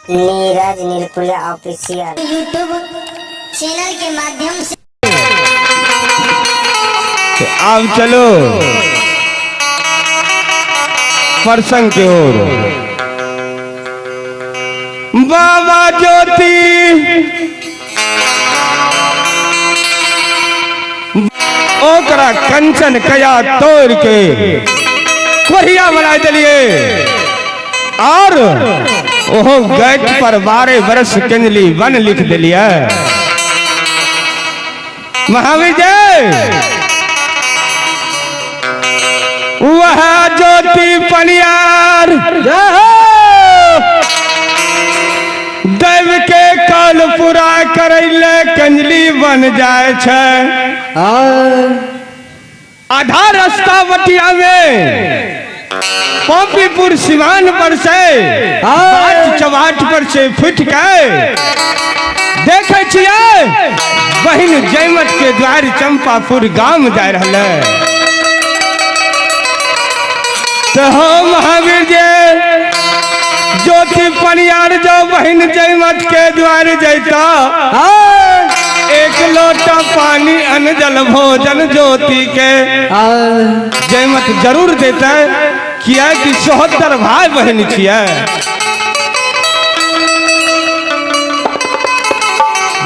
Neeraj Nilpuria official YouTube channel के माध्यम से। तो अब चलो प्रसंग की ओर। बाबा ज्योति ओकरा कंचन कया तोड़ के कोहिया बना दिलिए और ओहो गेट पर 12 बरस कंजली वन लिख दिलिए। महावीर जय वह ज्योति पनियार दैव के काल पूरा करैले कंजली बन जाए छै। आधा रास्ता बटिया में पॉपीपुर सिवान पर से बाट चवाट पर से फुट के देखे छियै बहिन जयमत के द्वार चंपापुर गांव जा रहा है। तो हम महावीर जी ज्योति पनियार जो बहिन जयमत के द्वार जैता एक लोटा पानी अन्न जल भोजन ज्योति के जयमत जरूर देता है, किया कि 74 भाई बहन छियै।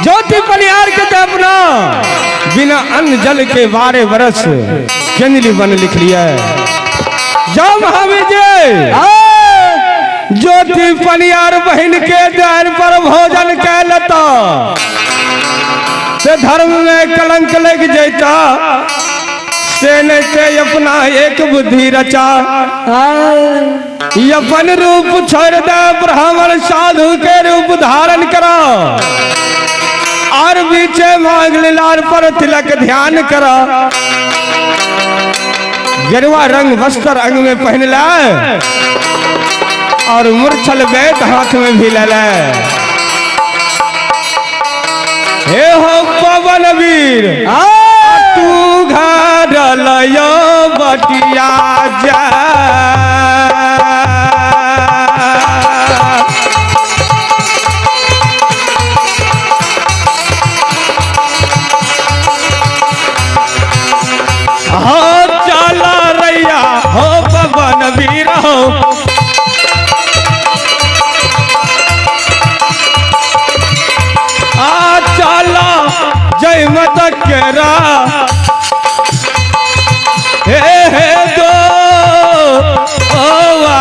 ज्योति पनियार के तो अपना बिना अन्न जल के 12 बरस कंजली बन लिख लिया। जाओ महावीर जी ज्योति पनियार बहन के द्वार पर भोजन कै लेता से धर्म में कलंक लग जाता, से नहीं ते अपना एक बुद्धि रचा अपन रूप छोड़ दे ब्राह्मण साधु के रूप धारण करो और बीचे मांग लाल पर तिलक ध्यान करो। गेरुआ रंग वस्त्र अंग में पहन ले और मुरछल बेत हाथ में भी ले ले। हे हो पवन वीर तू घर लयो बटिया जा। हो चला रैया हो पवन वीर हो आ चला जय मत केरा हे हे दो ओवा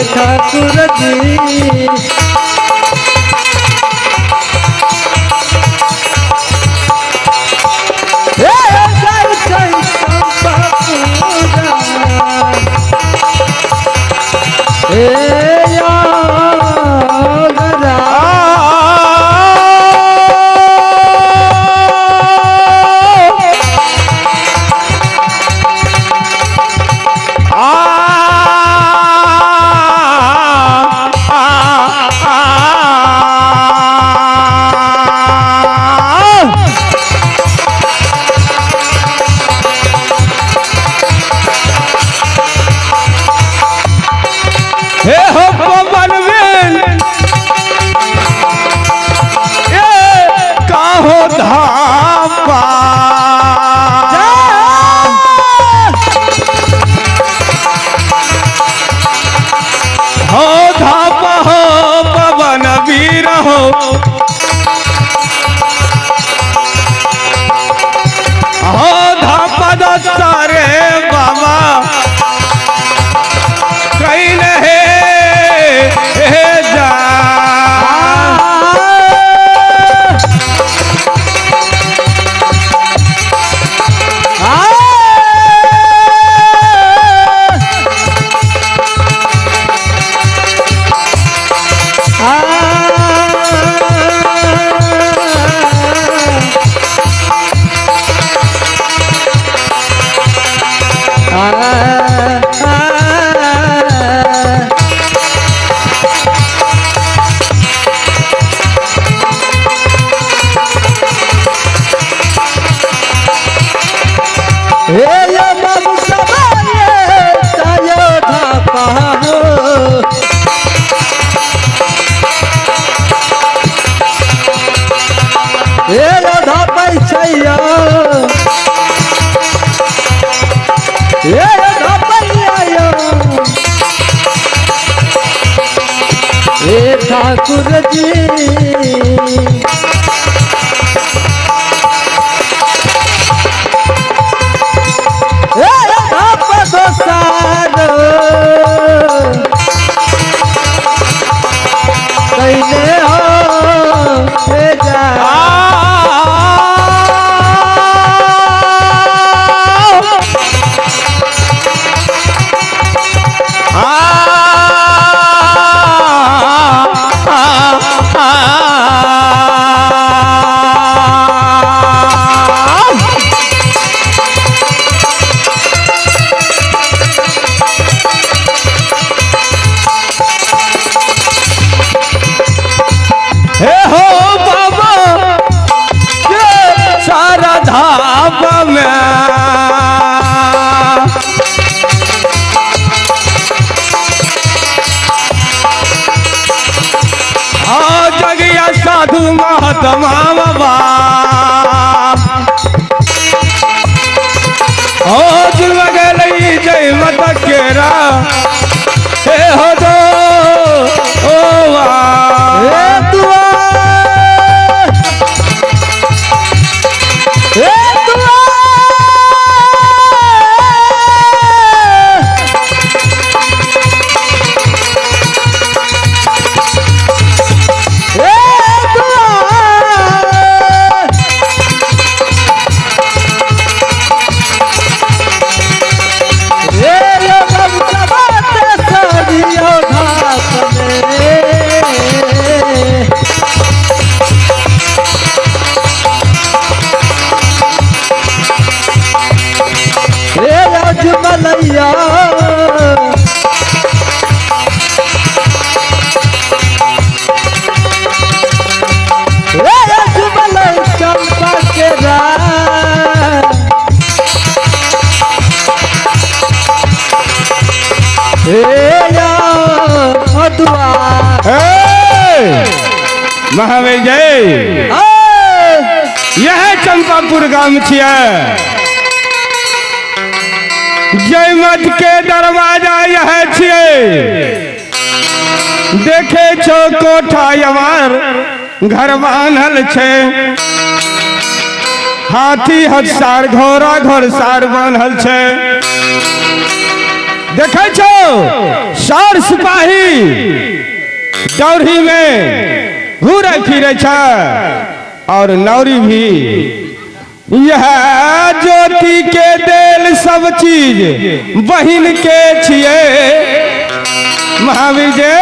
ठाकुर जी। ए योधा पैसैया ए योधा पैया ए ठाकुर जी ए बाप दोसारो कैले हो हे जा हे हो बाबा के सारा धाम में आ जगिया साधु महात्मा बाबा ओ जुग गई जय मत केरा हे हो दो ओ वा ए दुआ ए दुआ ए दुआ ए यो गमला बात सारियो घास में ए अजमलैया ए अजमलै चंपा के राय ए या अदुआ हे महावीर जय यह चंपापुर गांव छियै जयमत के दरवाजा यह छियै देखे छो कोठा यमार घर बान्हल छै हाथी हसार घोड़ा घोड़सार बान्हल छै देखे छो सार सिपाही दौरी में घूरे फिरे छै और नौरी भी यह ज्योति के देल सब चीज बहिन के छिए महावीर जी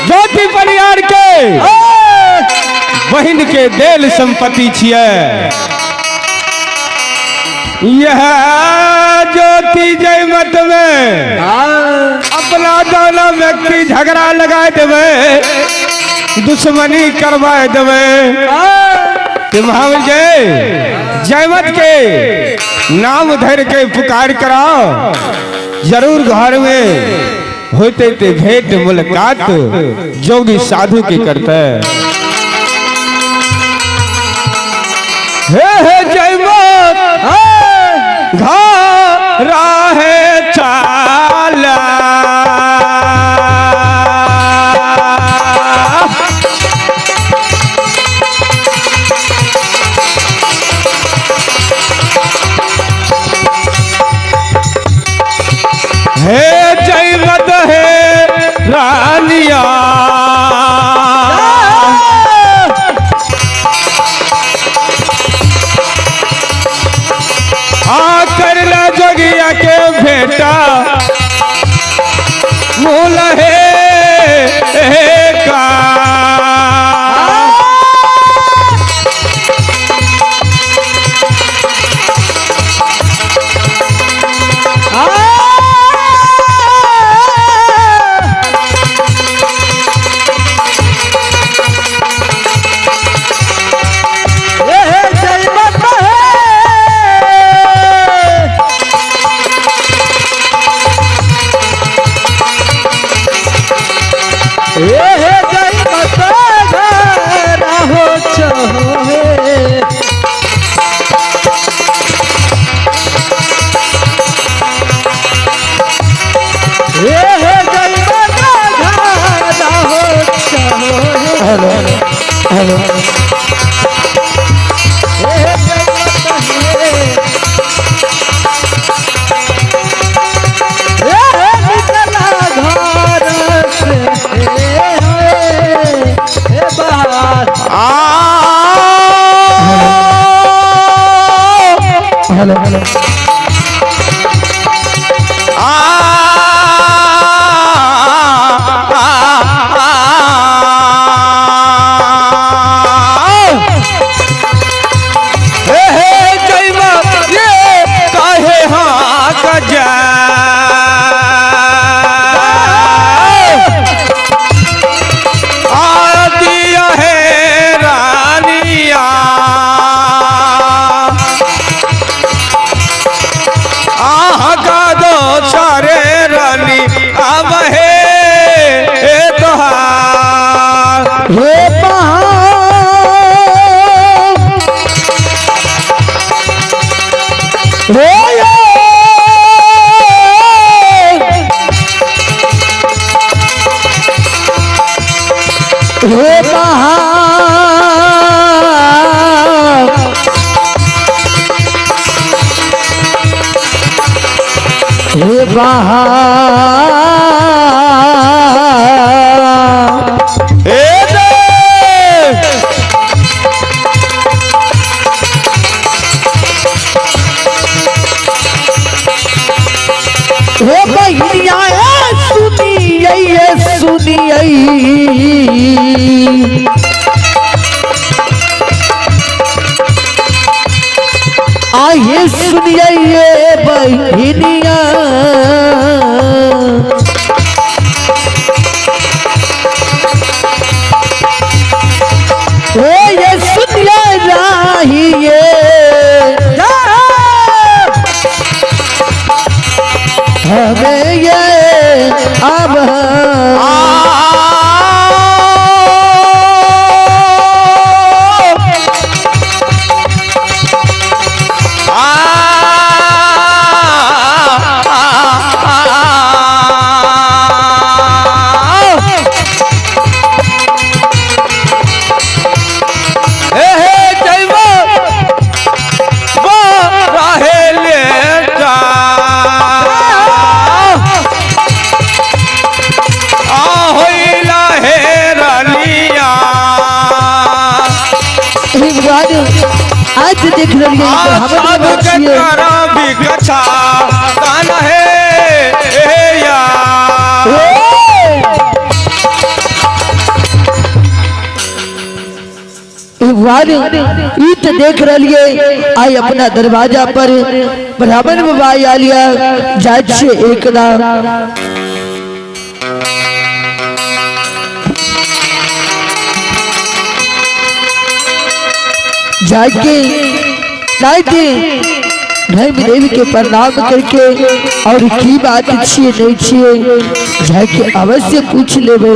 ज्योति परियार के बहिन के देल संपत्ति छिए यह ज्योति जयमत में अपना दोनों व्यक्ति झगड़ा लगा देवे दुश्मनी करवा देवे ते महावीर जय जयमत के नाम धर के पुकार कराओ जरूर घर में होते ते भेंट मुलाकात जोगी साधु के करते हे हे जयमत घर है चाला हे जयमत हे रानिया आ करला जोगिया के भेटा हेलो हे जयमत हे हे निकला घर से हे हे बाहर। आ हेलो हेलो आ हे हे जैमा ये काहे हाँ गजा आदिया है रानिया आह का दो सारे रानी अब हे हे तोहार हे बहार हे हे बहार हे बहार हे दे हे बहिनिया ए सुनियै सुनियै आइए सुनियै बहिनिया हे ये सुनियै राहिये हमें ये अब आ हे हे जैवा वो राहेले जा आहोइला हे रानिया भगवान आज देख रही आ साधु के करा बिकछा तान हे हे या भगवान ई तो देख रही आई अपना दरवाजा पर ब्राह्मण बाबा आलिया जाय छे एक नाम जाके नाइते धर्म देव के प्रणाम करके और की बात छिए नहीं छिए जाके अवश्य पूछ लेबे।